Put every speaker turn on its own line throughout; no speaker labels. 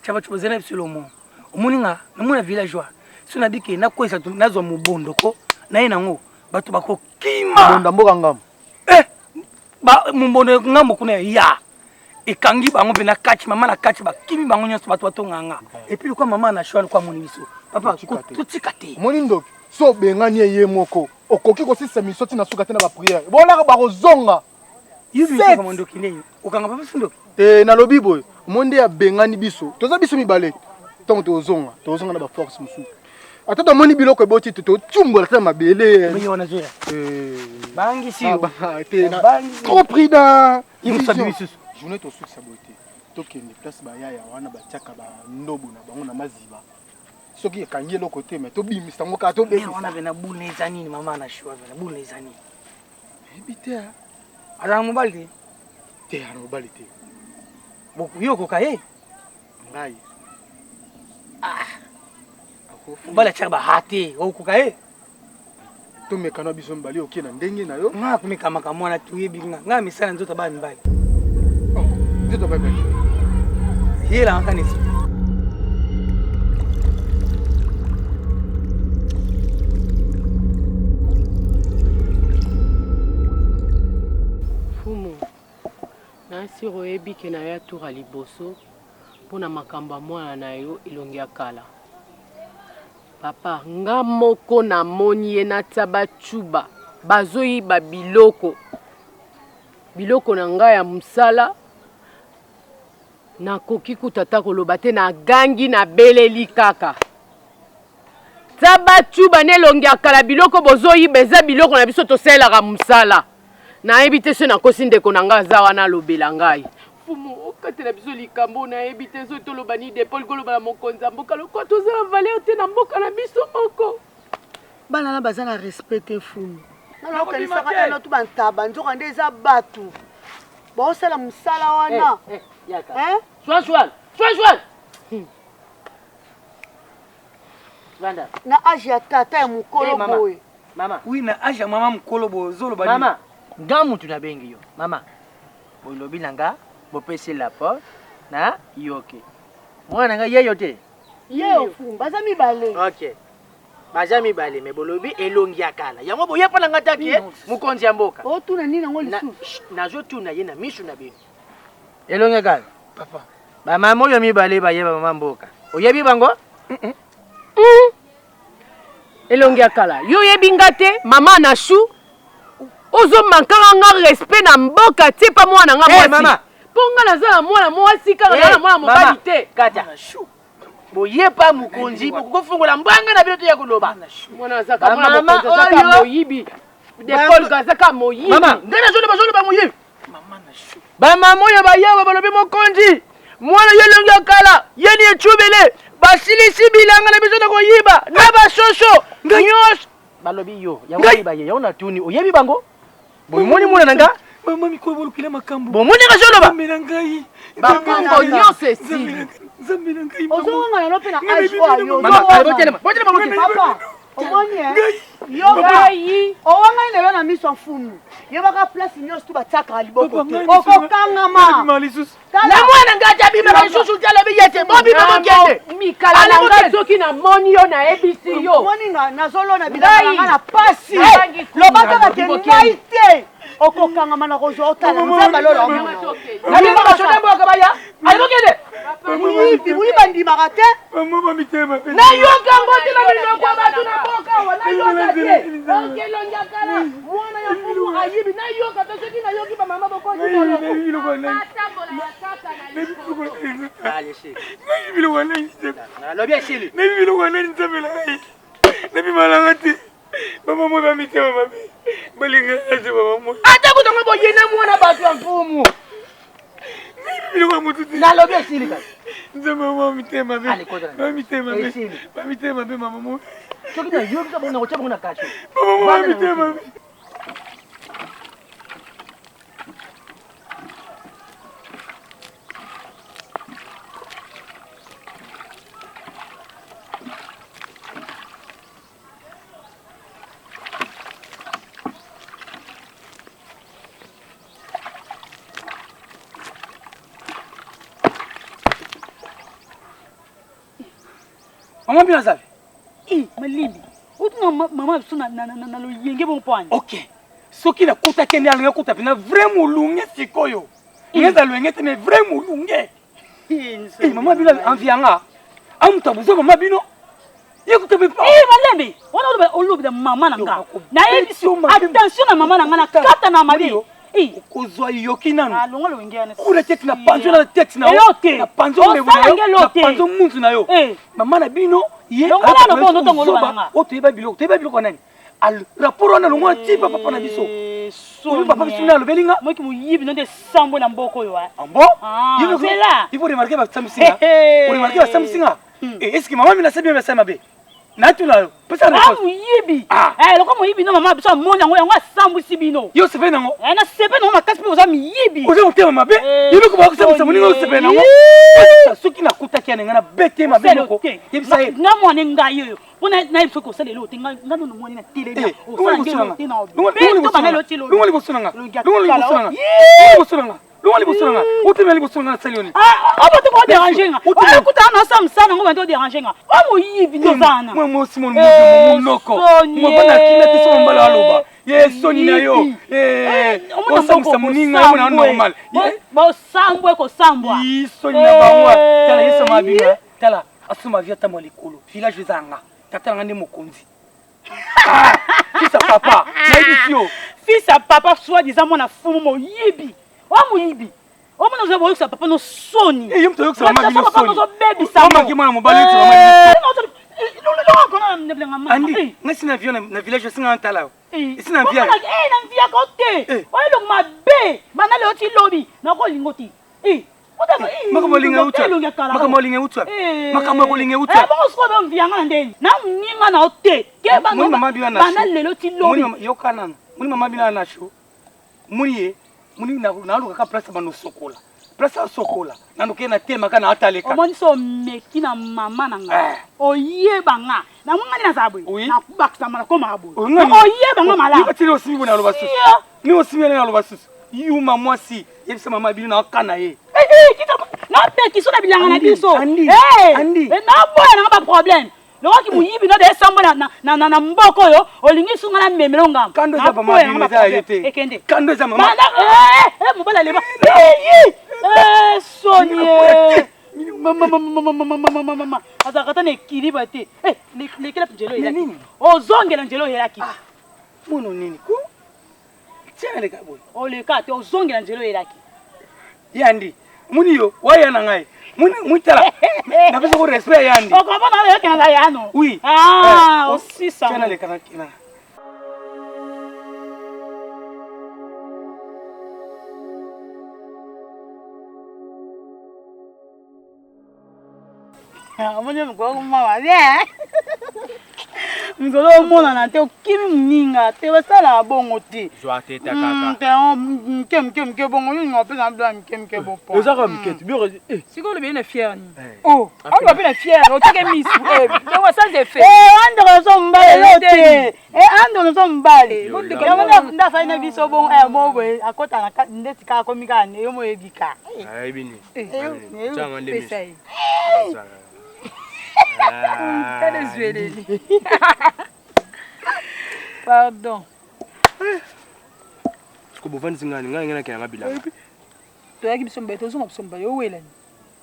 Chaba chuba zena biso lomo. Omoni nga namona villageois. So na bike na kwesa nazwa mobondo ko na ye nango bato bakokima.
Bonda mboka ngambo.
Eh ba mombondo ngambo kuna ya ekangi bango mpe na kati mama na kati bakimi bango nyonso bato batonga nga epuis lokwa mama na shwa lokwa amoni biso papa totika te
omoni ndoki so obengani ye ye moko okoki kosisa miso ti na suka te na bapriere bolaka bakozonga
ndoki nini okanga papa ndoki
te nalobi boye omoni nde abengani biso toza biso mibale ntango tozonga tozonga na baforce mosusu ata tomoni biloko eboti te totumbola te na mabele trop prudent journée tosukisa boye te tokende place bayaya wana batiaka bandobo na bango na maziba soki ekangi eloko te me tobimisa yango kaka
tobebisa wana buna eza nini mama na shua buna eza nini
Nayebi te.
Azala mobali te.
Te, azala mobali te.
Yo okoka ye?
Ngai.
Ah. Mobali atiaka ba ha te, okoka ye?
Tomekana biso mibale oke na ndenge na yo.
Ngai akomeka makambo wana toyebi nga. Ngai misala nzoto bana mibali.
Oh, nzoto bana mibali.
Yelanga kanisi.
Mfumu, na sur oyebi ke naya tour ya liboso mpo na makambo ya mwana na yo elongi ya kala. Papa, nga moko namoni ye na Tsaba Tshuba bazoyiba biloko biloko na nga ya mosala. Nakoki kutu ata koloba te, nagangi nabeleli kaka. Tsaba Tshuba na elongi ya kala biloko bozoyiba eza biloko na biso tosalelaka mosala. Nayebi te soki nakosi ndeko na ngai aza wana alobela ngai. Mfumu okatela biso likambo nayebi te soki toloba ni depol koloba na mokonzi ya mboka lokola toza na valeur te na mboka na biso moko.
Bana na baza na respect te mfumu. Nga naokanisaka eno tu bantaba nzoka nde eza bato baosala mosala wana.
Eh, eh, Sois sois, sois sois.
Vanda. Na age ya tata ya mokolo
hey,
boye.
Mama.
Oui, na age ya mama mokolo boye ozoloba
Mama, nga mutu nabengi yo. Mama, bolobi na nga bopesi rapport na yoki. Mwana na nga yeyo te.
Yeyo fumu, baza mibale.
Okay. Baza mibale me bolobi elongi ya kala. Yango boye mpo na nga take mokonzi ya mboka.
Otuna nini yango lisusu?
Nazotuna ye na misu na bino. Elongi ya kala. Papa. Ba mama oyo mibale baye ba mama mboka. Oyebi bango?
Mm. Elongi ya kala. Yo oyebi nga te, mama na chou. Ozo mankaka nga respect na mboka tie pa mwana nga
eh,
mwasi.
Hey,
Po nga naza na mwana mwasi kaka hey, na mwana mobali te.
Kata. Boye pa mokonzi bokofungola mbanga na bino to ya koloba.
Mwana azaka mwana mokonzi azaka moyibi. De Paul azaka moyibi.
Mama, ngai nazoloba zoloba moyibi. Bamama oyo bayawa balobi mokonzi mwana yo elongi ya kala ye ni ecubele basilisi bilanga na biso na koyiba na basoso nyonso balobi yo yango oyiba ye yango natuni oyebi bango bomoni mwana na nga
mama mikolo bolukela makambo
bomoni nga zoloba
nzambe na ngai
bakombo nyonso esili
nzambe na ngai
ozowanga nano mpe na age oyo
botelema botelema
papa omoni eh? yo ngai owangani lelo na miso ya mfumu yebaka place nyonso tu batiaka liboko te okokangama
na mwana ngai ati abimaka lisusu te alobi ye te bobima bokende
mikala na ngai soki namoni yo nayebisi yo
omoni nga nazolona bilanga na ngai na pasi loba kaka te ngai te okokangama na kozwa otala nzambe alola
omona mboka baya alokende
moyibi moyibi andimaka te
nayoka ngo te na minoko ya bato na mboka awa nayoka te okelongi ya kala mwana ya fumu ayibi nayoka te soki nayoki bamama bokozi
nalobi esili biloko nani nzambe na ngai nabimalanga te mama moi bamitema mabe balingaka te mama moi
ata kutango boye na mwana bato ya mfumu
biloko ya motu te
nalobi esili kasi
nzambe mama mitema mabe bamitema mabe bamitema mabe mama moi
soki nayoki ka bongo nakotya bango na kasho
mama moi bamitema mabe Mama bino azabi.
I malimbi. Otuna mama biso na na na na loyenge bon poani.
OK. Soki na kuta kende alinga kuta pena vrai mulunge sikoyo. Ngeza loyenge te mais vrai mulunge. Eh mama bino envie nga. Amuta buzo mama bino. Ye kuta pe pa.
Eh malembe. Wana oloba oloba mama na nga. Na yebisi attention na mama na nga na kata na mabe.
Okozwa yoki nanu.
Ah, longola wenge wana.
Kuna tete na panzo na tete na yo. Na panzo mbebu na yo. Na panzo muntu na yo. Mama na bino ye.
Longola na bono tongo loba nga.
O toyeba biloko, toyeba biloko nani? Al rapport wana longola ti papa na biso. Oyo papa biso nde alobeli nga.
Moki moyibi no nde sambo na mboko oyo.
Ah bon?
Ah, zela.
Il faut remarquer ba sambisinga. O remarquer ba sambisinga. Eh, est-ce que maman mina sabi ba samabe? Natuna yo. Pesa
Ah,
réponse.
moyibi.
Ah.
Eh, loko moyibi no mama biso amoni yango yango asambwisi bino.
Yo sepeli nango.
Eh, na sepeli nango makasi mpe oza miyibi.
Oza motema mabe.
Eh,
Yo moko bakosambwisa moninga osepeli nango.
Ii.
Soki nakutaki ya na ngai nabete mabe
Osala
moko.
te.
Yebisa ye.
Nga mwana ngai oyo. Mpo na yebi soki osala eloko te nga nga nono mwana na telemi.
Eh,
Osala nge eloko te na
Longo
obeto
liboso
bana
na
eloko
nga.
te lobi.
Longo liboso na nga.
Elongi ya
Longo liboso
kala,
na nga.
oh.
Longo liboso na nga. Longo liboso na nga. Otemela liboso na nga nasali yo nini?
Ah, obo te ko déranger nga.
Otemela.
Oyo kuta na osala mosala yango bandi odéranger nga. Oyo moyibi nde oza wana.
Mwa mwasi mwa
Eh,
monoko.
soni,
Mwa bana kimia te soki mobali aloba. Ye soni na yo.
Moyibi.
Eh,
Omona
osambwisa
mboko
moninga yo mona
kosambwe.
normal. Ye-
Bosambwe kosambwa.
Ii, soni na bango.
Eh,
Tala ye sama bino. Tala asoma vie atambola likolo. Village eza nga. Tata na nga nde mokonzi. Ah, fils ya papa. Nayebisi yo.
Fils ya papa soit disant mwana fumu moyibi. Oyo moyibi. Omona oza boyokisa papa no soni.
Eh, yo moto oyokisa mama bino
Papa
soni.
ozobebisa
Mama ki mwana mobali oyokisa mama bino
soni.
Andi, nga si na vie na village esinga ntala yo. Esi na vie.
Na mviaka te.
Eh.
Oyo elongo mabe. Banda lelo ti lobi. Nakolingo te. Eh.
Makambo olinga euti wapi? Makambo olinga euti wapi? Makambo ya kolinga euti wapi?
Bongo sikoyo bamvianga na ndeni. Na moninga na yo te. Keba
Moni mama bino na
banda
show.
lelo ti
Moni
lobi.
mama yoka nanu. Moni mama bino na show. Moni ye, moni na naluka ka place bano sokola. Place ya sokola. Nanu ke na tema ka na ataleka.
Omoni so omeki na mama na nga.
Eh.
Oyeba nga. Na nga nde naza boye.
Oui.
Nakobakisama nakoma boye.
Oyeba
Oyeba nga malamu.
Yoka tili osimi bona loba susu.
Sia.
Ni osimi na loba susu. Yuma mwasi, yebisa mama bino na kana ye.
Eh, eh, kita napekiso na bilanga na
Andi,
biso.
Andi,
Eh,
Andi.
eh, naboya nanga baproblème lokoki moyibi no desambo na mboka oyo olingi sunga na memelo ngambo.
Kando eza mama
Naboya
bino
nanga
eza ya yo
baproblème.
te.
Ekende.
Kando eza mama.
Banda eh, eh, mobali aleba. Eh, eh, soni eh. Mama mama mama mama mama mama azalaka ata na équilibre te. Eh, lekela nzela oyo
Mais
elaki. Ozongela nzela oyo elaki.
Mono nini ko? Tiens leka boye.
Oleka te ozongela nzela oyo elaki.
Yandi, muni yo, waya na ngai. Muni mutala. Napesa ko respect ya Yandi.
Okomona oyo okendaka yano.
Oui.
Ah,
Eh,
osisa.
Tiens leka na kina.
Omoni mokolo komama te mikolo omonana te okimi moninga te basalaka bongo te
Zwa te ta kaka.
mike mike mike bongo yo olinga opesa bila mike mike bopo
Ozaka mike te, biloko eh.
Sikoyo olobi ye na fiere nini?
Oh.
Oloba mpe na fiere, otike misu. Eh, donc sans effet.
Andro ozo mobali yo te andro ozo mobali
Bondeko
yango
moko.
nde afai na biso bongo eh, mo boye akota na kati ndeti kaka akomi kaka ne yo moyebi ka
Ayebi nini?
Eh,
Tianga nde miso.
Pesa ye. Tala ezweleli. Pardon.
Siko bovandisi ngai ngai ngai nakenda nga bilanga.
Toyaki biso mibale, tozonga biso mibale, owelani.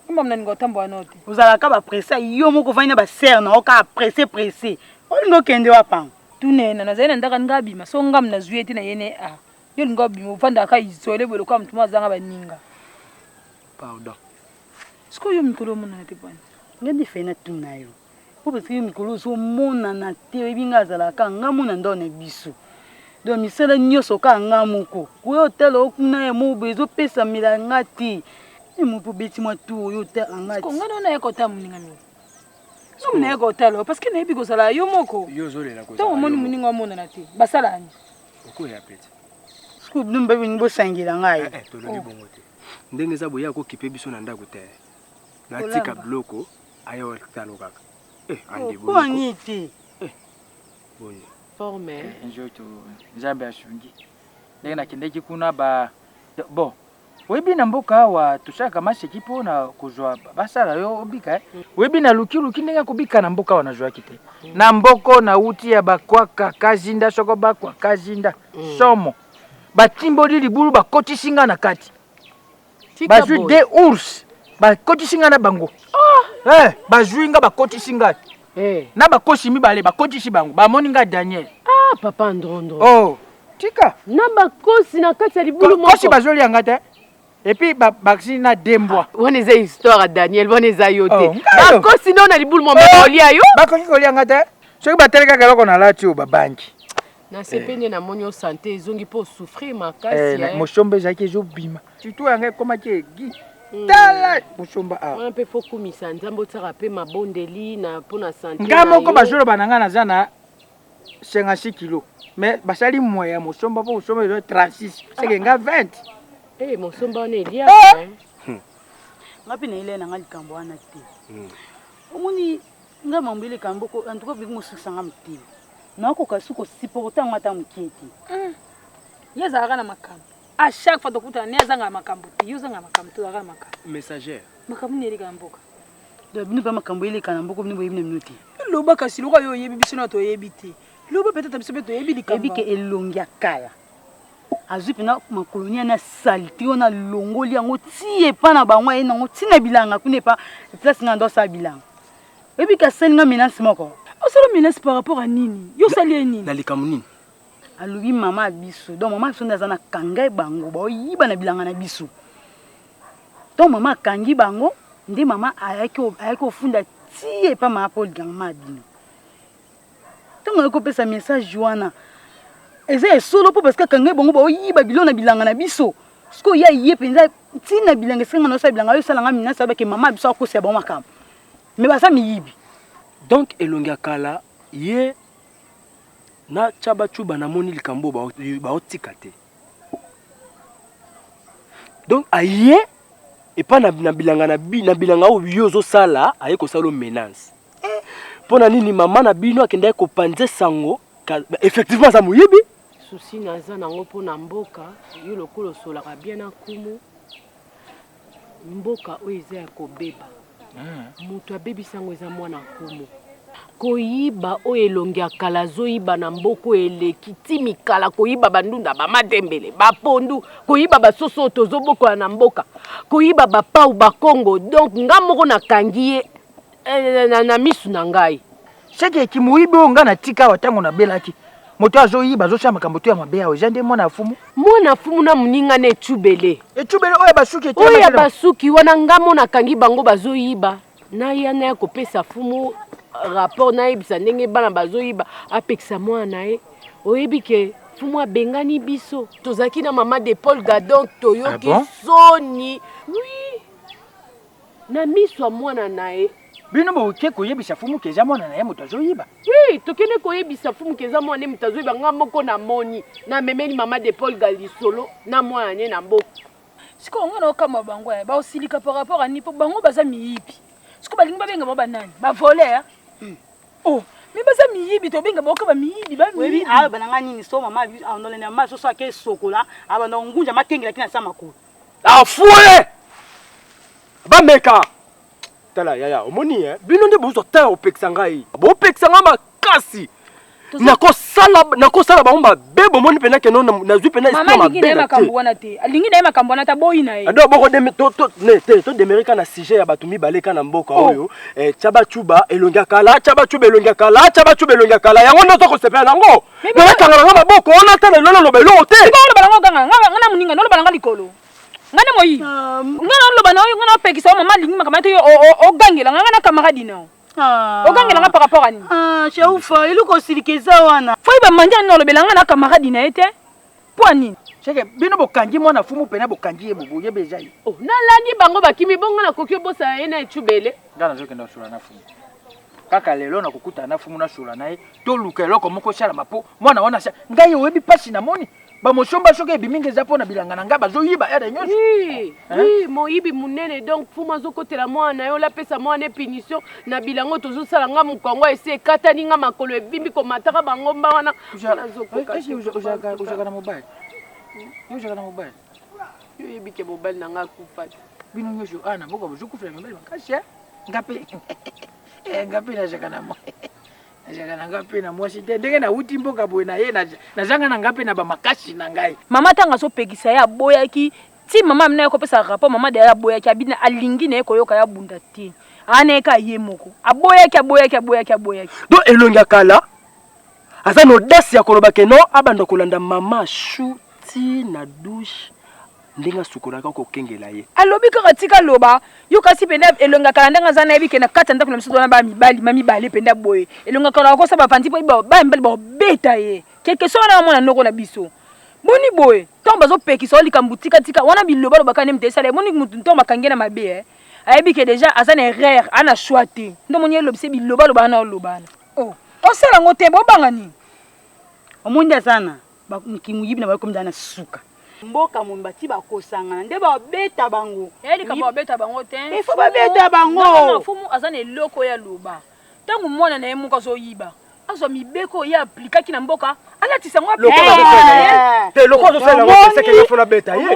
Omba na ninga otambola nao te.
Ozalaka bapresse yo moko ovandi na basere na yo kaka presse presse olingi okende wapango.
Tuna ye nanu, azali na ndako alingi abima, so ngambo nazwi ye te na ye ne a. Yo olingi obima, ovandaka isole boye lokola moto moko azanga baninga.
Pardon.
Sikoyo yo mikolo omonana te pwani?
Nga nde fai natuna yo po parce que yo mikolo ozomonana te oyebi nga azalaka nga mona ndako na biso donc misala nyonso kaka nga moko koya otala okuna ya moko boye ezopesamela nga te ye moko obeti mwa tour oyo otala nga
Siko nga nao nayaka otala moninga mingi. Soki nayaka otala yo parce que nayebi kozala yo moko.
Yo ozolela kozala.
Ntango omoni moninga omonana te, basala nini?
Okoya pete.
Sikoyo bino mibali bolingi bosangela ngai.
Eh, tolobi bongo te. Ndenge eza boye akokipe biso na ndako te. Natika biloko aya otalo kaka. Eh, andi
Po ani te.
Boni.
Forme.
Nzoto Nzambe asungi. Ndenge nakendeki kuna ba bon. Oyebi na mboka awa tosalaka maseki mpo na kozwa basala yo obika eh? Oyebi nalukiluki ndenge ya kobika na mboka awa nazwaki te. Na mboko nauti ya bakwaka kazinda soko bakwa kazinda somo batimboli libulu bakotisi nga na kati bazwi de ours bakotisi nga na bango eh, bazwi nga bakotisi nga eh. na bakosi mibale bakotisi bango bamoni nga Daniel
ah, papa ndrondro
oh. tika
na bakosi na kati ya libulu moko
kosi bazolia nga te epuis bakisi na dembwa
ah, wana eza histoire ya daniel wana eza yo te
oh,
bakosi nde na libulu moko oh, bakolia yo
bakoki kolia nga te soki batali kaka eloko nalati oyo babangi
nasepe nde namoni yo sante ezongi mpo osouffrir makasi
eh, eh. mosomba ezalaki ezobima surtout yanga ekomaki egi hmm. tala mosomba awa
wana mpe fo kumisa nzambe otiaka mpe mabondeli na mpo na sante
nga moko bazoloba na ngai naza na 56 kilo mais basali moyen ya mosomba mpo mosomba eza 36 seke nga 20
eh, mosomba wana eliaka eh.
hmm. nga mpe nayelai na nga likambo wana te hmm. omoni nga mambo eleka mboko en tout cas biki mosukisa nga motema nakoka su kosupporte yango ata mokie te
hmm. ye azalaka na makambo à chaque fois tokutana ne azangaka makambo te yo ozangaka makambo te ozalaka na makambo
messagère
makambo nini eleka na mboka
Donc bino pe makambo eleka na mboko bino boyebi na bino te.
Loba kasi lokola yo oyebi biso na toyebi te. Loba peut-être biso pe toyebi likambo.
Oyebi ke elongi ya kala. Azwi pena makolo nia na salite wana alongoli yango ti epa na bango aye nango ti na bilanga kuna epa place nga ndo asala bilanga. Oyebi ke asali nga menace moko.
Osala menace par rapport à nini? Yo osali ye nini?
Na likambo nini?
Alobi mama ya biso. Donc mama ya biso nde aza na kanga bango baoyiba na bilanga na biso. Ntango mama akangi bango nde mama ayaki ayaki kofunda ti epa mama Paul Gangma bino. Ntango ayaki kopesa message wana eza ya solo mpo parce que akangai bango baoyiba bilo na bilanga na biso. Sikoyo ye aye mpenza ti na bilanga esika nga naosala bilanga ayo osala nga minasi ayebake mama biso akosela bango makambo mais baza miyibi.
Donc elongi ya kala ye na Chaba Chuba namoni likambo baotika te. Donc aye epa na, na bilanga na, bi, na bilanga oyo yo ozosala aye kosala menace mpo na nini mama na bino akendaki kopanze sango effectivement aza moyibi
susi naza nango mpo na mboka yo lokola osolaka bien na nkumu Mboka oyo eza ya kobeba. Mutu abebisi yango eza mwana nkumu. Koyiba oyo elongi ya kala azoyiba na mboka oyo eleki ti mikala koyiba bandunda ba matembele ba pondu koyiba basoso oyo tozobokola na mboka koyiba bapau bakongo donc nga moko nakangi ye eh, na, na misu na ngai
Seke kimoyibi oyo nga natika awa ntango nabelaki moto azoyiba azosala makambo to ya mabe awa eza nde mwana ya fumu
mwana fumu na moninga na ecubele
ecubele oyo ya basuki
oyo ya basuki wana nga mo nakangi bango bazoyiba naya naya kopesa fumu rapport nayebisa ndenge bana bazoyiba apekisa mwana na ye oyebi ke fumu abengani biso tozalaki na mama de paul gadon toyoki ah bon? soni oui na miso ya mwana na ye.
Bino boke koyebisa fumu ke eza mwana na ye moto azoyiba?
Oui, tokende koyebisa fumu ke eza mwana ye moto azoyiba. Nga moko namoni, namemeli mama de Paul ga lisolo na mwana ne na mboka.
Sikoyo nga naokamwa bango eh, baosilika par rapport à nini? Po bango baza miyibi. Sikoyo balingi babenga bango ba nani? Ba voleurs? Oh, mais baza miyibi, tobenga bango kaka ba miyibi, ba miyibi.
Oyebi aloba na nga nini? So mama andolenda ma soso ake sokola, abanda kongunja makengela ti na sa makolo.
Afue! Bameka! Tala yaya, omoni eh, bino nde bozwa temps ya kopekisa ngai. Bopekisa ngai makasi. Nakosala nakosala bango mabe bomoni mpenza ke no nazwi mpenza esprit
Mama alingi
mabe
na ye
na
makambo
te.
wana te. Alingi na ye makambo wana te, aboyi na ye.
Donc boko deme to to ne te to demeurer ka na sujet ya bato mibale ka na mboka
Oh.
oyo eh, chaba chuba elongi ya kala chaba chuba elongi ya kala chaba chuba elongi ya kala yango nde ozo kosepela nango.
Mais
Nanga kanga nanga maboko wana tala lelo loba eloko te.
Sikoyo oloba nango ganga nga nga na muninga noloba nanga likolo. Nga nde moyibi. Nga na loba na yo nga na opekisa yo mama alingi makambo te yo ogangela nga nga na camarade na yo. Ogangela nga par rapport à nini?
Ah, Shaufa, eloko osilika eza wana.
Faut ba manja nini olobela nga na camarade na ye te. Mpo nini?
Seke bino bokangi mwana fumu pena bokangi ye bobo yebe eza ye.
Oh, nalandi bango bakimi bongo nakoki obosana ye na ecubele.
Nga nazokenda kosola na fumu. Kaka lelo nakokutana na fumu nasola na ye toluka eloko moko esalama mpo mwana wana asa ngai oyebi mpasi namoni bamosomba soki ebimi nga eza mpo na bilanga na ngai bazoyiba ere nyonso.
Oui, oui, moyibi monene donc fumu azokotela mwana na ye olapesa mwana ye punition na bilango tozosala nga mokongo esi ekatani nga makolo evimbi komataka bangomba wana
ozalaka na mobali? Ozalaka na mobali?
Yo oyebi ke mobali na nga akufa te.
Bino nyonso awa na mboka bozokufela mibali makasi eh? Nga mpe eh, nga mpe nazalaka na nazalaka na nga mpe na mwasi te ndenge nawuti mboka boye na ye nazanga na nga mpe na bamakasi na ngai.
Mama ntango azopekisa ye aboyaki ti mama amina ye kopesa rapport mama deya aboyaki abina alingi na ye koyoka ye abunda te ana ye kaka ye moko aboyaki aboyaki aboyaki aboyaki.
Donc elongi ya kala aza na audace ya koloba ke non abanda kolanda mama chou ti na douche ndenge asukolaka kokengela ye.
Alobi kaka tika aloba yo kasi penda elongi ya kala ndenge aza nayebi ke na kati ya ndako na biso toza na bana mibali ma mibale penda boye elongi ya kala akosa bavandi po bana mibali bakobeta ye quelque soit wana amona noko na biso boni boye ntango bazopekisa yo likambo tika tika wana biloba lobaka nde moto esala eboni moto ntango bakangi ye na mabe eh ayebi ke deja aza na erreur aza na choix te nde omoni elobisa biloba loba wana oloba wana oh osala yango te bobanga nini
omoni nde aza na kimuyibi na bakomi na suka mboka mobimba ti bakosangana nde babeta bango
ya likambo babeta bango te
il faut babeta bango
fumu aza na eloko oyo aloba ntango mwana na ye moko azoyiba azwa mibeko oyo ye aplikaki na mboka alatisa yango
te lokola ozosala yango te seke nga fona beta ye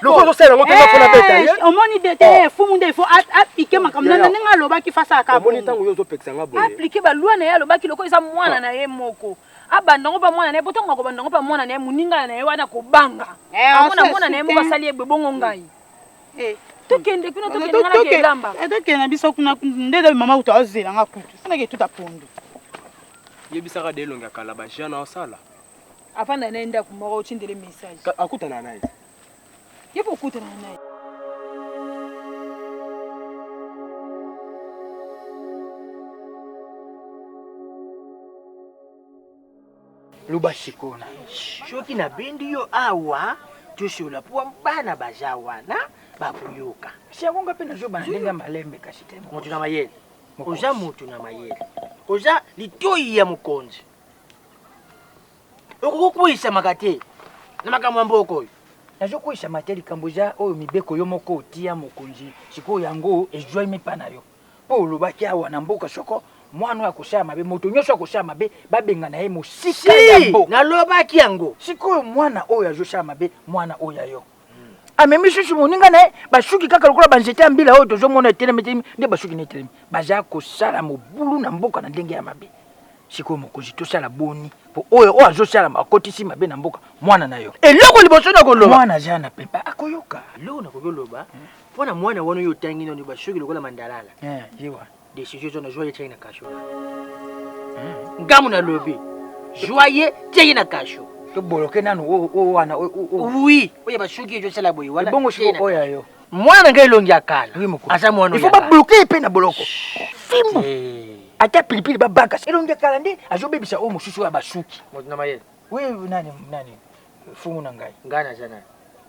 lokola ozosala yango te nga fona beta ye
omoni de te fumu nde il faut apike makambo na ndenge alobaki fasa aka
omoni ntango yo ozopekisa nga boye
aplike balwa na ye alobaki lokola eza mwana na ye moko abanda yango mpa mwana na ye po ntango akobanda yango mpa mwana na ye moninga na ye wana akobanga amona mwana na ye moko asali ye boye bongo ngai tokende kuna tokende nga nake elamba
tokende na biso kuna nde eza mama kutu azela nga kutu sanake tuta pondu
yebisaka de elongi ya kala ba jeune osala
afanda na ye ndako moko otindele message
akutana na ye
ye mpo okutana na ye
Loba sikoyo na
soki nabendi yo awa tosolola mpo bana baza wana bakoyoka.
Si yango nga mpe nazoba na ndenge ya malembe kasi te.
Moto na mayele, oza moto na mayele, oza litoi ya mokonzi, okoki kokweyisamaka te na makambo ya mboka oyo.
Nazokweyisama te, likambo eza oyo mibeko yo moko otia mokonzi, sikoyo yango ezwami epa na yo. Mpo olobaki awa na mboka soko mwana oyo akosala mabe, moto nyonso akosala mabe, babengana ye mosika ya mboka.
Nalobaki yango.
Sikoyo mwana oyo azosala mabe, mwana oyo ya yo amemi susu moninga na ye, basuki kaka lokola banzete ya mbila oyo tozomona etelemi etelemi, nde basuki na etelemi, baza kosala mobulu na mboka na ndenge ya mabe. Sikoyo mokonzi, tosala boni mpo oyo oyo azosala akotisi mabe na mboka, mwana na yo?
Eloko liboso na koloba,
mwana aza na pepa akoyoka.
Eloko nakoki koloba mpo na mwana wana oyo otangi nano basuki lokola mandalala,
eh, yewa
decision eza na zwa ye tiaki na kasho eh. Ngambo nalobi zwa ye tie ye na kasho
toboloke nanu oyo wana
oui oyo basuki ezosala boye wana
ebongo sikoyo oyo ya yo
mwana na ngai elongi ya kala aza mwana
il faut babloke ye mpe na boloko fimbu ata pilipili babaka elongi ya kala nde azobebisa oyo mosusu oyo ya basuki
moto na mayele
oui nani nani fungu na ngai
ngai naza nani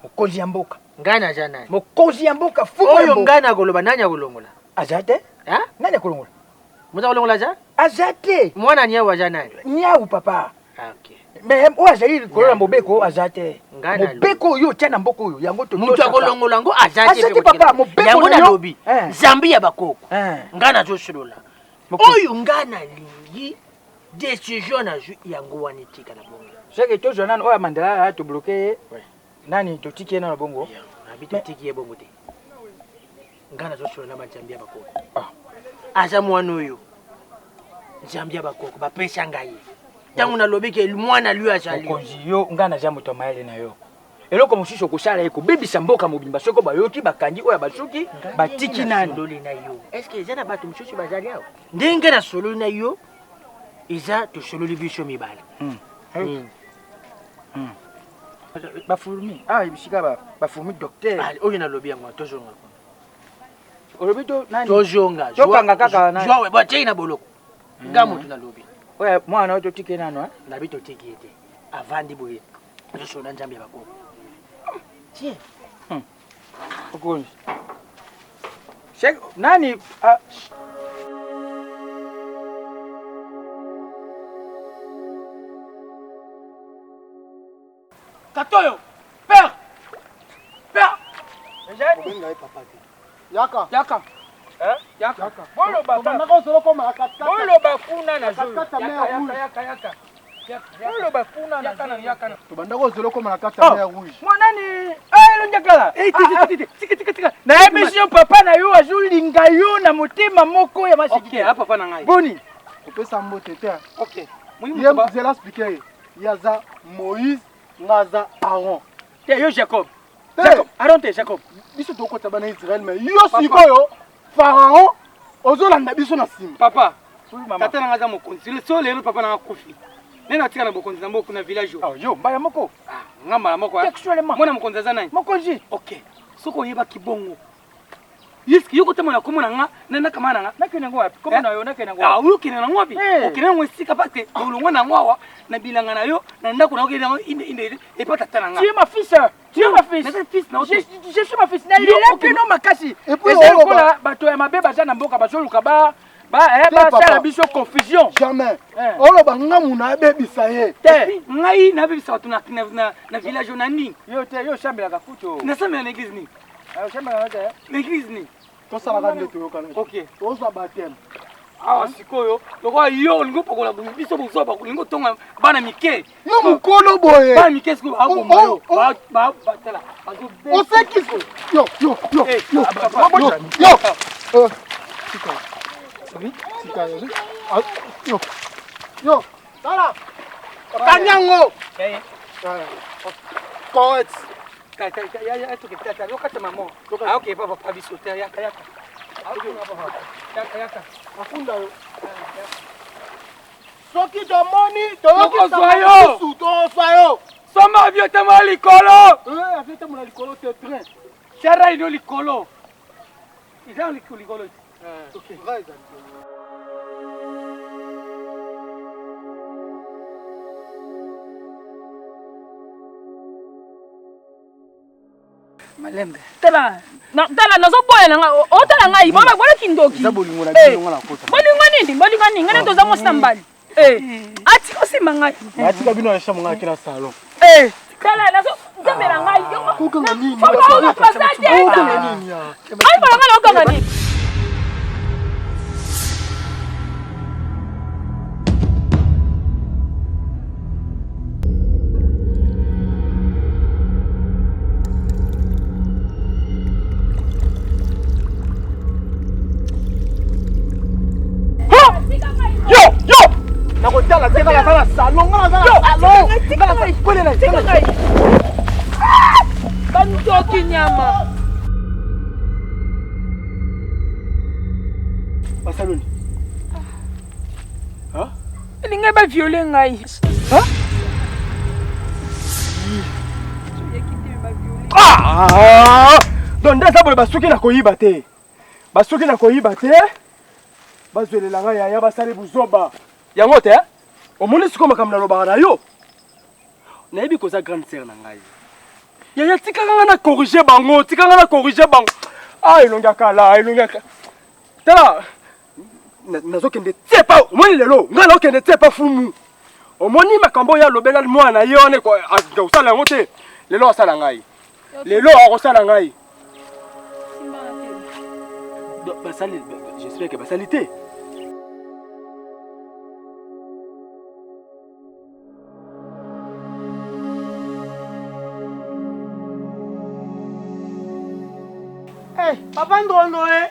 mokonzi ya mboka
ngai naza nani
mokonzi ya mboka fungu
oyo ngai nakoloba nani akolongola
aza te nani akolongola
moto akolongola aza
aza te
mwana niau aza nani
niau papa
ah, okay.
mais oyo azali likolo na mobeko aza te mobeko oyo otya na mboka oyo yango
moto akolongola yango aza
te papa mobeko
yango nalobi zambi ya bakoko ngai nazosolola oyo ngai nalingi decision nazwi yango wana etikala bongo
seke tozwa nano oyo ya mandala tobloke ye nani totiki ye nano bongo
nabi totiki ye bongo te ngai nazosolola na banzambe ya bakoko ah. aza mwana oyo nzambe ya bakoko bapesa ngai ntango nalobi ke mwana lui azali
mokonzi yo ngai naza moto ya mayele na yo eloko mosusu okosala ye kobebisa mboka mobimba soko bayoki bakangi oyo basuki batiki nani
nasololi na yo estce eza na bato mosusu bazali awa ndenge nasololi na yo eza tosololi biso mibale hmm.
Hmm. Hmm. Bafourmi ah bisika bafourmi docteur
ah, oyo nalobi yango tozonga kuna
olobi to nani
tozonga
tokanga kaka nani
zwa batei na boloko nga moto nalobi
oyo mwana oyo totiki ye nano
nabi totiki ye te avandi boye azosolola nzambe ya bakoko tie
okonzi nani
Katoyo, père, père.
Obenga ye papa te. Yaka.
Yaka.
Hein?
Yaka.
Boloba
Obandaka osolo koma katikati.
Boloba kuna na
zolo.
Yaka, yaka, yaka, yaka. Oloba kuna na
Yakana. Tobanda kozela okoma na kati ya mer rouge.
Mwanani, eh elongi kala.
Eh, tika tika tika tika tika.
Nayebisi yo papa na yo azolinga yo na motema moko ya masiki.
Okay, ah papa na ngai.
Boni.
Kopesa mbote te.
Okay.
Ye zela expliquer ye. Ye aza Moïse, nga aza Aaron.
Te yo Jacob. Jacob, Aaron te Jacob.
Biso tokota bana Israël mais yo sikoyo Pharaon ozolanda biso na nsima.
Papa, tata na nga aza mokonzi. So lelo papa na nga akufi. Nde natika na bokonzi na mboka na village
oyo. Yo mbala moko.
Ah, nga mbala moko.
Textuellement.
Mwana mokonzi aza nani?
Mokonzi.
Okay. Soki oyebaki bongo. Yeski yo kotama na kombo na nga na nakama na nga.
Nakende yango wapi? Kombo na yo nakende yango
wapi? Ah, okende nango wapi? Okende yango esika parce que olongwa nango awa na bilanga na yo na ndako na yo okende yango inde inde epa tata na nga.
Tu es ma fils. Tu es ma fils.
Naza fils na yo te.
Je suis ma fils. Na lela bino makasi. Eza lokola bato ya mabe baza na mboka bazoluka ba basala biso confusion.
Jamais. Oloba nga muna abebisa ye.
Te.
Ngai nabebisa bato na village na nini?
Yo te, yo osambelaka kutu.
Nasambela na église nini?
Osambelaka te.
Na église nini?
Tosalaka nde toyokana.
Ok.
Tozwa baptême.
Awa sikoyo lokola yo olingi opakola biso bozoba olingi otonga bana mike.
Yo mokolo boye.
Bana mike sikoyo bakoboma yo. Batala.
Osekisi. Yo yo yo yo yo yo. Tika. Tika. Yo. Yo. Tala. Kanyango. Correct.
Yokata mama. Ah ok papa pa biso te yaka yaka. Yaka yaka.
Afunda yo. Soki tomoni
tokozwa yo.
Tokozwa yo.
Soma avion etambola likolo.
Eh, avion etambola likolo te train.
Chara ino likolo. Eza likolo.
Ok.
Malembe.
Tala, tala nazoboya na ngai otala ngai bona bona kindoki.
Eza bolingo na bino nga nakota.
Bolingo nini? Bolingo nini? Ngai toza mwasi na mbali. Eh, atika osimba ngai.
Atika bino na chambre ngai akela salon.
Eh, tala nazo nzambe na ngai.
Kokanga nini?
Kokanga
nini?
Ai bala ngai okanga nini?
Yo yo nakotala te nga naza na salon nga naza na salon nga naza kolela
bandoki nyama
basaloni
elingai baviole ngai
donc nde eza boye basuki na koyiba te basuki na koyiba te bazwelela ngai yaya basali buzoba yango te omoni sikoyo makambo nalobaka na yo nayebi koza grande sœur na ngai yaya tikaka ngai na corrige bango tika ngai na corrige bango ah elongi ya kala elongi ya kala tala nazokende tie pa omoni lelo ngai nakokende tie pa fumu omoni makambo oyo alobela mwana na ye wana akosala yango te lelo asala ngai lelo akosala ngai basali j'espère que basali te.
Hey, papa Ndrondo eh.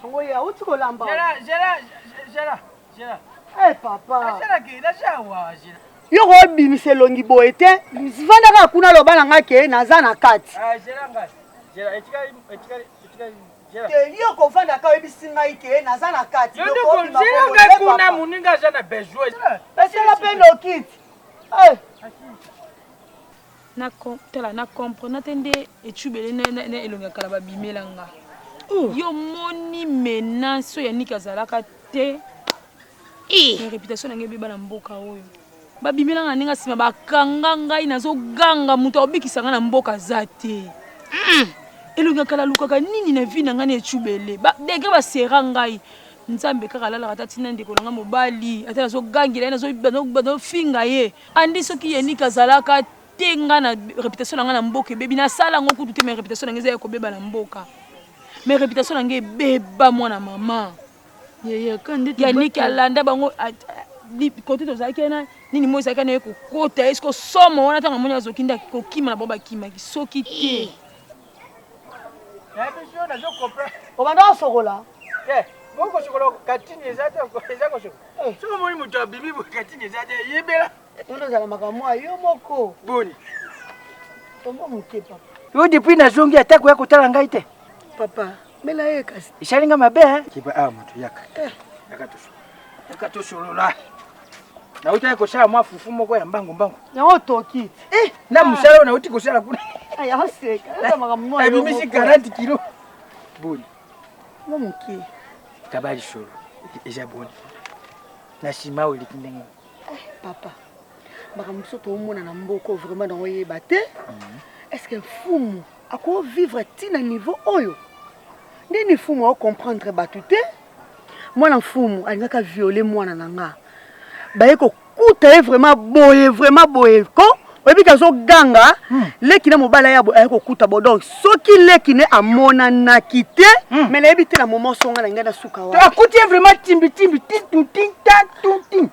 Yango ye auti kolamba.
Jela, jela, jela, jela.
Hey, papa.
Jela ke, na jawa, jela.
Yo kobimisa elongi boye te. Vanda kaka kuna loba na ngai ke naza na kati.
Ah, jela ngai. Jela, etikali, etikali, etikali.
Te yo kovanda ka oyebisi ngai ke naza na kati.
Yo nde kozela ngai kuna moninga aza na besoin.
Pesela mpe nokiti. Hey.
Tala na comprena te nde echubele na elongi ya kala babimela nga. Yo moni menace oyo Yannick azalaka te. Mais reputation na ngai ebeba na mboka oyo. Babimela nga na ndenge ya sima bakanga ngai nazoganga moto akobikisa ngai na mboka aza te. Elongi ya kala alukaka nini na vie na ngai na echubele. Ba degre basera ngai. Nzambe kaka alalaka ata tina ndeko na ngai mobali ata nazogangela ye nazofinga ye. Andy soki Yannick azalaka te nga na reputation na nga na mboka ebebi nasala yango kutu te mais reputation na nga eza ya kobeba na mboka mais reputation na nga ebeba mwana mama Yannick alanda bango. Kote tozalaki wana nini moi ezalaki na ye kokota ye siko somo wana ntango amoni azoki nde kokima na bango bakimaki soki te.
Obanda osokola
te bokosokola katini eza te eza kosokola eh. Soki omoni moto abimi boye katini eza te yebela
ondo ozala makambo mwa yo moko
boni
tombo moke papa.
Yo depuis nazongi ata koya kotala ngai te.
Papa mela ye kasi
esali nga mabe kiba awa moto yaka eh. Yaka tosolola yaka tosolola nautaki kosala mwa fufu moko ya mbangu mbangu.
Yango otoki
eh, na mosala oyo nauti kosala kuna
ebimisi
40 kilo boni
mwa moke
kaba lisolo eza boni na nsima oyo eleki ndenge
eh, papa makambo mosusu toomona na mboka vraiment naoyeba te. Est ce que mfumu akovivre ntina niveau oyo ndeni mfumu aocomprendre bato te? Mwana mfumu alingaka viole mwana na nga, baye kokuta ye vraiment boye, vraiment boye ko oyebi ke azoganga. Leki na mobali aya aye kokuta bo, donc soki leki ne amonanaki te, mais nayebi te na moment songa na ngai nasuka wa.
Akuti ye vraiment timbi timbi ti tu ti ta tu ti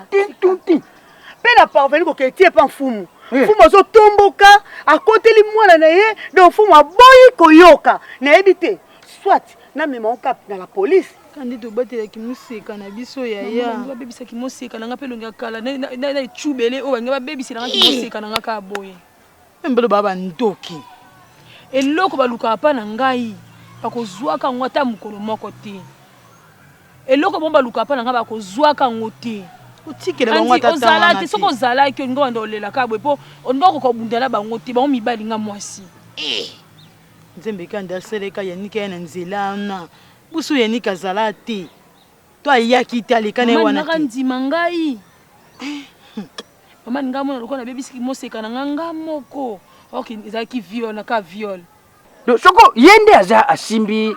ti tu ti.
Mpe na parvenu kokende ti epa mfumu. Mfumu azotomboka, akoteli mwana na ye, donc mfumu aboyi koyoka. Nayebi te soit namema ngo kap na la police.
Kandi tobatelaki moseka na biso yaya.
Babebisaki moseka na nga mpe elongi ya kala na ecubele oyo balingi babebisela nga moseka na nga kaka boye.
Mbelo baa bandoki.
Eloko balukaka mpa na ngai bakozwaka yango ata mokolo moko te. Eloko bango balukaka mpa na ngai bakozwaka yango te.
Otikela bango ata
ozala te. Soki ozalaki olingi banda olelaka boye mpo olingi okoka kobunda na bango te, bango mibali nga mwasi.
Nzembe kandi asaleka Yannick aya na nzela wana busu Yannick azala te to ayaki te aleka na ye wana te.
Ndima ngai mama ninga mona lokola nabebisiki moseka na nga nga moko ok ezalaki viol na ka viol.
Donc soko ye nde aza asimbi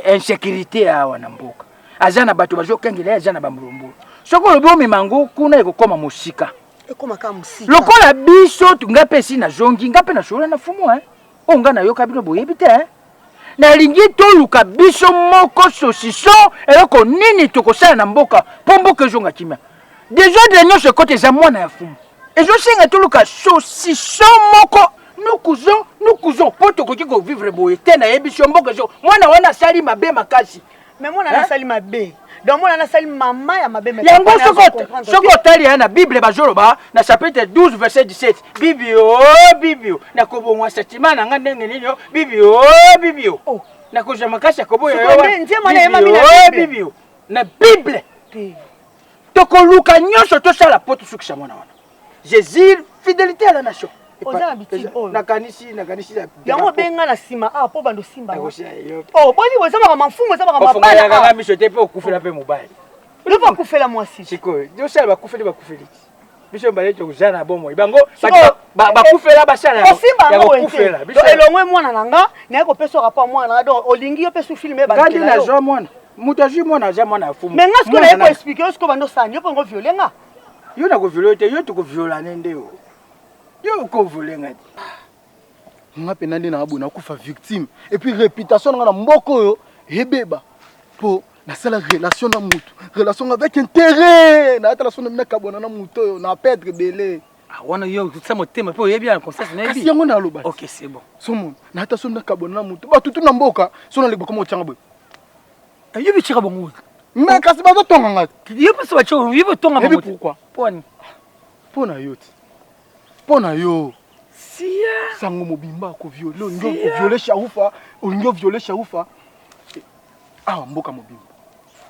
insécurité awa na mboka, aza na bato bazokengela ye, aza na bambulumbulu. Soki olobi omema yango kuna ekokoma mosika,
ekoma kaka mosika.
Lokola biso nga mpe esi nazongi, nga mpe nasolola na fumu oyo nga nayoka bino boyebi te. Nalingi toluka biso moko saucisson eloko nini tokosala na mboka mpo mboka ezonga kimia. Desordre nyonso ekota eza mwana ya fumu, ezosenga toluka saucisson moko nukuzo nukuzo mpo tokoki kovivre boye te. Nayebi so mboka ezo mwana wana asali mabe makasi.
Mais mwana wana asali mabe, donc mwana wana asali mama ya mabe.
Yango soki otali ya na Bible bazoloba na chapitre 12 verset 17, bibio bibio nakobongwa sentiment na nga ndenge nini yo bibio bibio nakozwa makasi ya koboya yo bibio na Bible. Tokoluka nyonso tosala mpo tosukisa mwana wana. Jésus fidélité à la nation.
Oza na bitide oyo.
Nakanisi nakanisi
yango obenga na nsima awa mpo bando osimba. Oh boni eza makambo mfumu, eza makambo
mabala miso te mpe okufela mpe mobali.
Lopo akufela mwasi.
Sikoyo tosala bakufeli bakufeli biso mibale toza na bomoi bango bakufela basala
osimba yango kokufela elongwe mwana na nga naye kopesa rapport mwana na nga, donc olingi yo mpe su filme.
Kandi nazwa mwana, moto azwi mwana aza mwana ya fumu.
Mais nga sikoyo naye koexpliquer yo sikoyo bando osani yo mpo ngo viole nga.
Yo nakoviole te, yo tokoviolane nde yo yo okoviole nga te.
Nga mpenza nde na boye nakufa victime et puis réputation na nga na mboka oyo ebeba mpo nasala relation na mutu, relation avec intérêt nayatala so nakabwana na mutu oyo na perdre ebele.
Wana yo tia motema mpe oyebi ya conscience
nayebi. Kasi yango naloba.
Ok, c'est bon.
Somona nayata so nakabwana na mutu, bato tu na mboka so naleki bakoma otyanga boye.
Yo bityaka bango.
Mais kasi bazotonga nga.
Yo mpe so batya yo mpe otonga
bango. Pourquoi?
Poni
mpo na yo te, mpo na yo.
Sia.
Sango mobimba akoviole, olingi oviole Sharufa, olingi oviole Sharufa awa mboka mobimba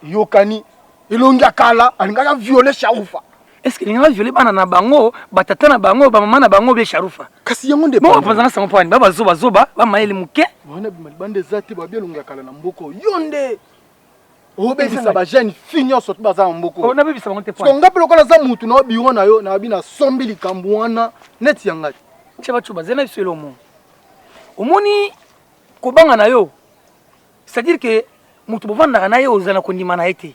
eyokani elongi ya kala alingaki aviole Sharufa.
Est ce que lingaka viole bana na bango, batata na bango, bamama na bango bie Sharufa?
Kasi yango nde
bongo bapanzanga sango mpani ba bazoba zoba bamayele moke.
Wana bima libanda eza te, babi elongi ya kala na mboka yo nde obebisa bajeune fille nyonso to baza na mboka.
Nabebisa bango te.
Nga mpe lokola aza mutu na biro na yo nayebi nasombi likambo wana neti ya ngai.
Tia bato bazali na biso elomo omoni kobanga na yo, c'est-à-dire que moto bovandaka na ye ozala na kondima na ye te,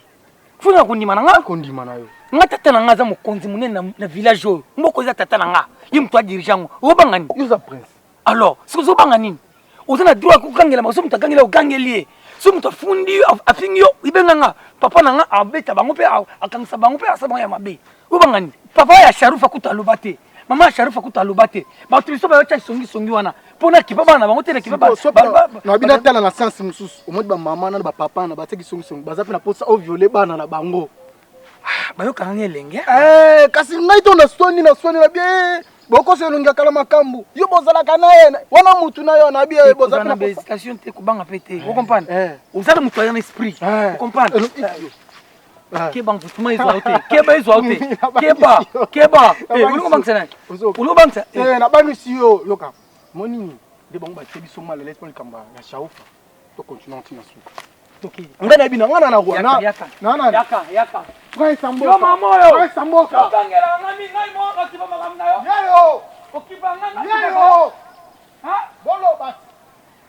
funa kondima na nga.
Kondima na yo.
Nga tata na nga aza mokonzi monene na village oyo, mboka eza tata na nga, ye moto adirige yango. Obanga nini?
Yo oza prince.
Alors soki ozobanga nini? Oza na droit ya kokangela, so moto agangeli ogangeli ye. Soki moto afundi yo, afingi yo, ibenga nga. Papa na nga abeta bango mpe akangisa bango mpe asala bango ya mabe. Obanga nini? Papa ya Sharufa kutu aloba te. Mama ya Sharufa kutu aloba te. Bato biso bayotya songi songi wana mpo na kipa bana na bango te na kipa
na bino atala na sens mosusu omoni bamama na bapapa na batiaki songisongi baza mpe na mposa oviole bana na bango.
Ah, bayokaka nga elenge
eh, kasi ngai to na soni na soni na bie bokosa elongi ya kala makambo yo bozalaka na ye wana mutu na yo na bie
bozalaka na hésitation te kobanga mpe te okomprendre eh. oza na moto aya na esprit okomprendre keba mvutuma ezwa yo te keba ezwa yo te keba keba olingo obangisa nani olingo obangisa
nabangisi yo yoka monini nde bango batie biso mal à l'aise mpo likambo ya shaufa to continue ntina suka ngai nayebi na ngai na na roi na na na
yaka yaka
prince mboka
yo mama oyo
prince mboka
okangela ngai ngai mo okipa makambo na yo
yeyo
okipa ngai
yeyo ha boloba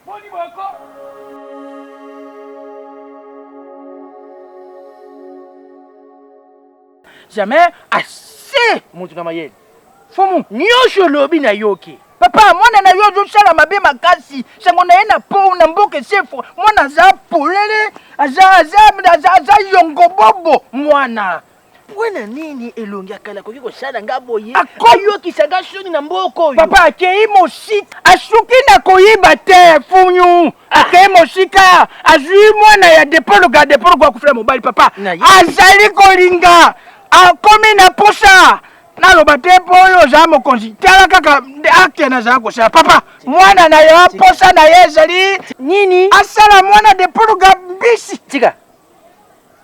boni boyoko
Jamais assez
moto na mayele.
Fumu.
Nyonso olobi nayoki.
Papa, mwana na yo azosala mabe makasi. Sango na ye na po na mboka esefo. Mwana aza polele, aza aza aza, aza yongobobo mwana.
Mpo na nini elongi ya kala akoki kosala nga boye?
Ayokisa
nga soni na mboka oyo.
Papa akei mosika, asuki na koyiba te funyu. Akei mosika, azwi mwana ya depoloka, depoloka akufela mobali papa. Azali kolinga, akomi na posa. Naloba te mpo oyo oza mokonzi, tala kaka acte nazala kosala papa. Mwana na yo posa na ye ezali
nini?
Asala mwana depoloka mbisi.
Tika.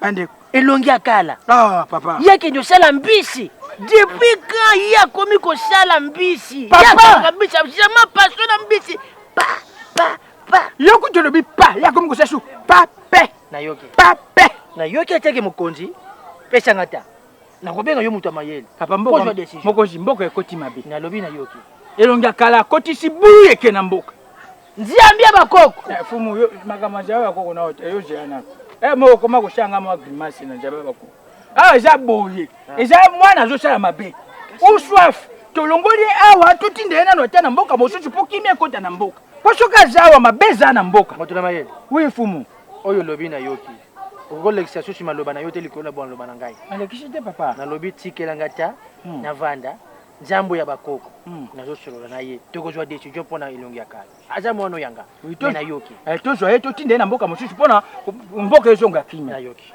Bandeko.
Elongi ya kala.
Ah, papa.
Ye akende kosala mbisi. Depuis quand ye akomi kosala mbisi?
Papa.
Ye asalaka mbisi, jamais passion na mbisi. Pa, pa, pa.
Yo kutu olobi pa, ye akomi kosala su pa pe.
Nayoki.
Pa pe.
Nayoki atiaki mokonzi, pesa nga ta. Nakobenga yo moto ya mayele.
Papa mboka, mokonzi mboka ekoti mabe.
Nalobi nayoki.
Elongi ya kala akotisi bulu eke na mboka.
Nzambe ya bakoko.
Eh, fumu yo makambo ya nzambe ya bakoko na yo zela nano. Eh, moko koma kosala nga mwa grimace na nzambe ya bakoko. Awa eza boye. Eza mwana azosala mabe. Ou soif tolongoli ye awa totinda ye nano ata na mboka mosusu mpo kimia ekota na mboka. Mpo soki aza awa mabe eza na mboka.
Moto na mayele.
Oui fumu.
Oyo olobi nayoki. Okoki kolekisa susu maloba na yo te likolo na maloba na ngai.
Nalekisi te papa.
Nalobi tikela nga ta navanda. Nzambo ya bakoko mm. Nazosolola na ye tokozwa decision mpo na elongi ya kala aza mwana oyo yanga oui, to, nayoki
eh, tozwa ye totinda ye na mboka mosusu mpo na mboka ezonga kimia
nayoki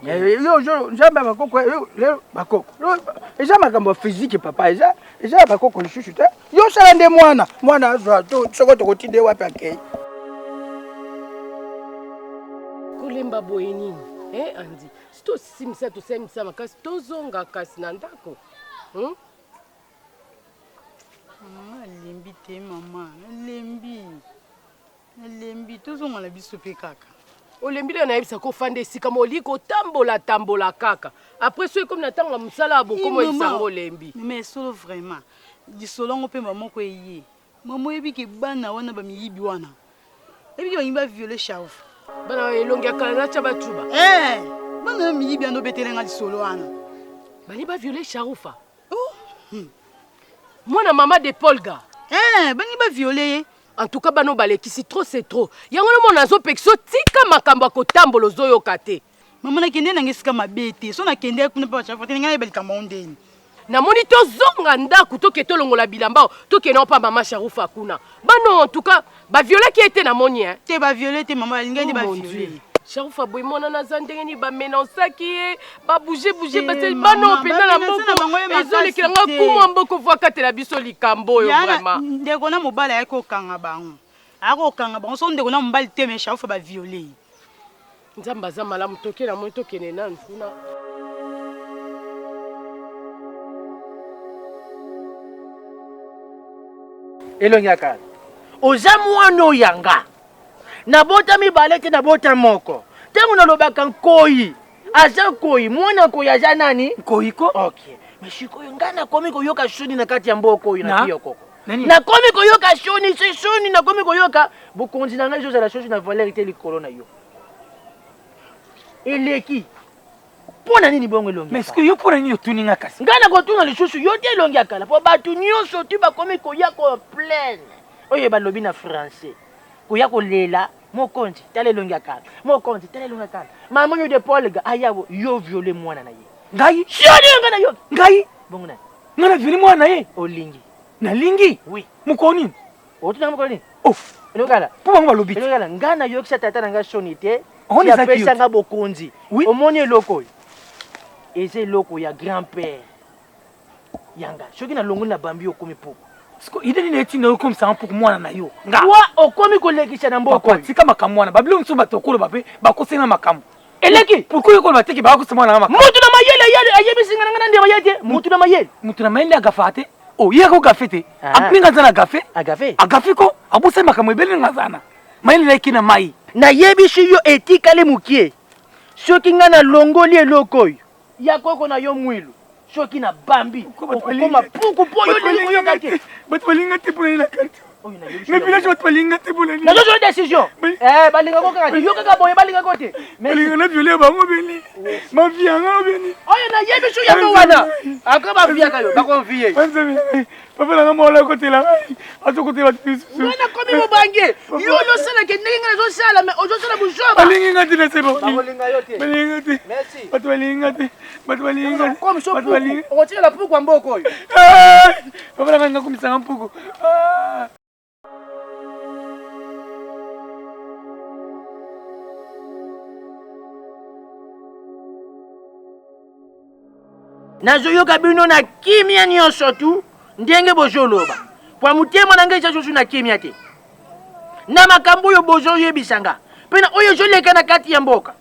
eh, yo nzambe ya bakoko eh, lelo bakoko eza makambo ya fizike papa eza eza ya bakoko lisusu te yo osala nde mwana mwana azwa soko tokotinda ye wapi akei
kolemba boye nini eh, andi si tosimisa tosalimisa makasi tozonga kasi na ndako Hmm?
Mama nalembi te mama, nalembi. Nalembi, tozonga na biso mpe kaka.
Olembi lelo nayebisa ko fanda esika moko olingi kotambola tambola kaka. Après soki ekomi na ntango ya mosala ya bokomo oyebisa yango olembi.
Mais solo vraiment. Lisolo yango mpe mama moko eye. Mama oyebi ke bana wana ba miyibi wana. Oyebi ke balingi ba violer Shauf.
Bana elongi ya kala na chaba chuba.
Eh, bana ya miyibi ando betele nga lisolo wana.
Balingi ba violer Sharufa.
Oh.
Mwana mama de Polga.
Eh, balingi ba violer ye.
En tout cas bano balekisi trop c'est trop. Yango no mona azopekisa tika makambo ya kotambola ozoyoka te.
Mama nakende nanga esika mabe te. So nakende kuna pa Sharufa te ngai nayeba likambo yango ndeni.
Namoni tozonga ndaku toke tolongola bilamba toke nao pa mama Sharufa kuna. Bano en tout cas ba violaki ye te namoni hein.
Te ba viole te mama balingi nde ba viole.
Sharufa boye mwana naza ndenge nini ba menaçaki ye ba bouger bouger basali bano mpenza na mboko ezolekela nga kumwa mboko fo akatela biso likambo oyo vraiment.
Ndeko na mobali ayaki kokanga bango. Ayaki kokanga bango so ndeko na mobali te mais Sharufa ba viole ye.
Nzambe aza malamu toke na moi tokende nanu kuna.
Elongi ya kala. Oza mwana oyo ya nga. Nabota mibale te nabota moko. Ntango nalobaka nkoyi aza nkoyi, mwana nkoyi aza nani?
Nkoyi ko.
Okay. Mais sikoyo ngai nakomi koyoka soni na kati ya mboka oyo na kiyokoko. Nakomi koyoka soni, se soni nakomi koyoka bokonzi na ngai ezozala sosi na valeur te likolo na yo. Eleki. Mpo na nini bongo elongi?
Mais est-ce que yo mpo na nini otuni nga kasi?
Ngai nakotuna lisusu yo te elongi ya kala mpo bato nyonso tu bakomi koya ko plaine oyo balobi na français koya kolela. Mokonzi tala elongi ya kala, mokonzi tala elongi ya kala. Mama oyo de Paul ga aya yo viole mwana na ye.
Ngai?
Soni nga na yo.
Ngai?
Bongo nani?
Ngai na viole mwana na ye?
Olingi.
Nalingi?
Oui.
Mokolo nini?
Otuna mokolo nini?
Oh.
Elokala.
Mpo bango balobi.
Elokala ngai nayokisa tata na ngai soni te.
On
Ti apesa nga bokonzi.
Oui.
Omoni eloko oyo? Eza eloko ya grand père. Yanga. Soki nalongoli na bambi okomi puku.
Siko ide nini etinda yo okomisa mpuku mwana na yo? Nga.
Wa okomi kolekisa na mboka.
Papa tika makambo wana. Babilo mosusu bato okoloba mpe bakosela makambo.
Eleki.
Pourquoi okoloba te ke bakosa mwana na makambo?
Mutu na mayele ayebisi nga na nga na ndima ye te. Mutu na mayele.
Mutu na mayele agafa te. Oh, ye ako gafe te. Aninga aza na gafe.
Agafe.
Agafe ko abosani makambo ebele nga aza na. Mayele na ye na mai.
Nayebisi yo etikali mokie. Soki nga nalongoli eloko oyo ya koko na yo mwilu, soki na bambi okokoma puku mpo yo olingi koyoka te.
Bato balinga te mpona na quartier. Na village bato balinga te mpona nini?
Nazozwa décision. Eh, balinga ko kaka te. Yo kaka boye balinga ko te.
Balinga na viole bango beni. Mafia nga beni.
Oyo nayebisi yo yango wana. Ako baviaka yo, bakonvie.
Papa na nga mwana akotela ngai. Azokotela bato misusu.
Nga nakomi mobange. Yo ozosalaka ndenge nga nazosala mais ozosala buzoba.
Balingi nga te na se
Bakolinga yo te.
Balingi nga te.
Merci.
Bato balingi nga te. Bato balingi nga te.
Comme so
Bato balingi.
Okotikala puku ya mboka oyo.
Papa na nga nga komisanga mpuku. Ah.
Nazoyoka bino na kimia nyonso tu ndenge bozoloba pwa motema na ngai eza susu na kimia te na makambo oyo bozoyebisa nga mpe na oyo ezoleka na kati ya mboka.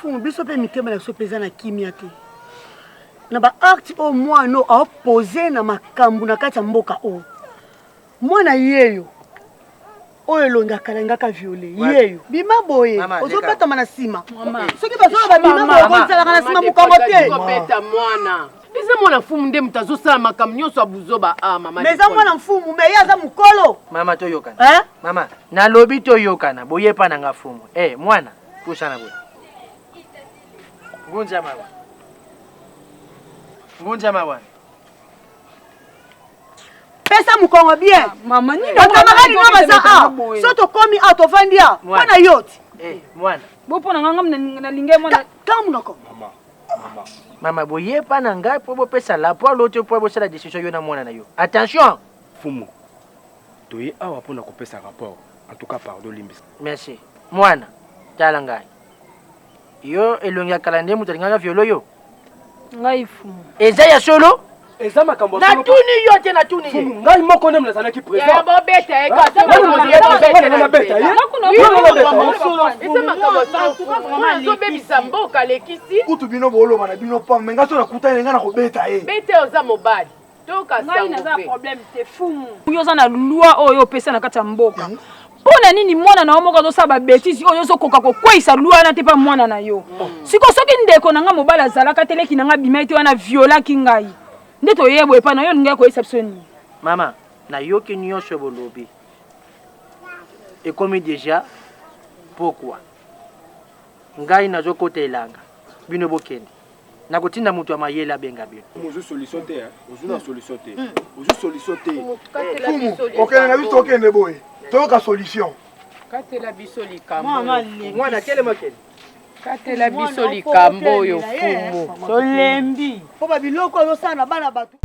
Fumu, biso mpe mitema na biso mpe eza na kimia te na ba acte oyo mwana oyo aopose na makambo na kati ya mboka oyo. Mwana yeyo oyo elongi akalangaka viole yeyo bima boye ozobatama na nsima soki bazoloba bima boye bozalaka na nsima mokongo te.
Kobeta mwana eza mwana mfumu nde moto azosala makambo nyonso ya buzoba. Ah, mama
mais eza mwana mfumu mais ye aza mokolo.
Mama toyokana. Mama nalobi toyokana boye epa na nga fumu. Eh, mwana pusana boye ngunzama wana ngunzama wana
pesa mokongo bien.
Mama nini
bakamaradi nga baza awa so tokomi awa tovandi awa mpo na yo ti.
Mwana
bo mpo na nga nga nalingi mwana
kanga monoko.
Mama boyepa na ngai mpo bopesa rapport loto mpo bosala décision yo na mwana na yo. Attention.
Fumu, toye awa mpona kopesa rapport. En tout cas pardon limbisa.
Merci. Mwana, tala ngai. Yo elongi ya kala nde moto alingaka violo yo.
Ngai fumu.
Eza ya solo?
Eza makambo ya solo.
Natuni yo te natuni ye.
Fumu, ngai moko nde nazalaki présent.
Bobeta ye kaka.
Nabeta ye.
Eza makambo azobebisa mboka alekisi.
Kutu bino boloba na bino pamba, mais ngai so nakutani ngai nakobeta ye.
Bete oza mobali. Toka
ngai naza na problème te fumu. Yo oza na loi oyo opesa na kati ya mboka. Mpo na nini mwana na yo moko azosala babetise oyo ozokoka kokweyisa loi wana te mpa mwana na yo? Siko soki ndeko na ngai mobali azalaka te leki na ngai abimaki te wana violaki ngai nde toyebo epai na yo olingai koyebisa biso nini?
Mama, nayoki nyonso bolobi. Ekomi deja pokwa. Ngai nazokota elanga. Bino bokende. Nakotinda moto ya mayele abenga bino.
Ozwi solution te, ozwi na solution te. Ozwi solution te.
Fumu, okende na biso tokende boye. Toyoka solution.
Katela biso likambo.
Mwana telema kende.
Katela biso likambo oyo fumu.
Tolembi.
Mpo ba biloko ozosala na bana bato.